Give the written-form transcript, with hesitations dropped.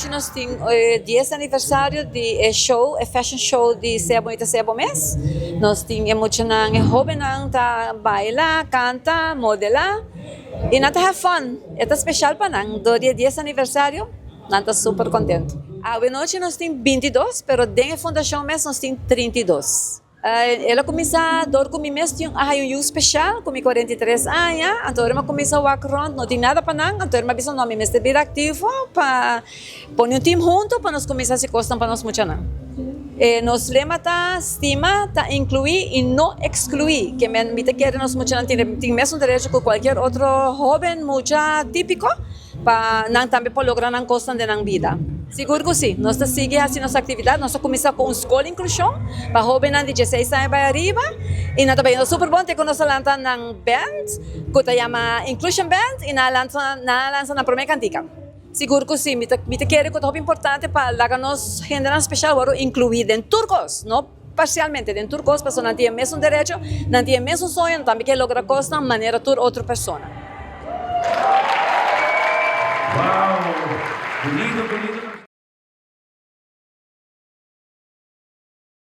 Awenochi nos tin e 10 aniversario di e show, e fashion show di Sea Bonita Sea Bo Mes. Nos tin e muchanan, e hobennan ta baila, canta, modela y nan ta have fun. E ta special pa nan, dor di e 10 aniversario, nan ta super contento. Awenochi nos tin 22, pero den e fundacion mes nos tin 32. El a kuminsá dor ku mi mes tin a haña un yu speshal ku mi 43 aña, anto ora mi a kuminsá wak rònt no tin nada pa nan, anto ora mi a bisa no mi mester bira aktivo pa pone un tim huntu pa nos kuminsá hasi kosnan pa nos muchanan. E nos lema ta stima ta inkluí i no ekskluí, ke men mi ta kere nos muchanan tin tin mesun derecho ku kualkier otro hóben mucha típiko. Pa nan tambe por logra nan kosnan den nan bida. Sigur ku si. Nos ta sigui hasi nos aktividat. Nos a kuminsá ku un skol inklushon pa hóbennan di dieseis aña bai ariba i nan ta bayendo super bon te ku nos a lanta nan band ku ta yama Inclusion Band i nan a lansa nan a lansa nan promé kantika. Sigur ku si. Mi ta mi ta kere ku ta hopi importante pa laga nos hendenan speshal wòrdu inkluí den tur kos, no parsialmente den tur kos pasobra nan tin e mesun derecho, nan tin e mesun soño, nan tambe ke logra kosnan manera tur otro persona. Wow! Bunito, bunito.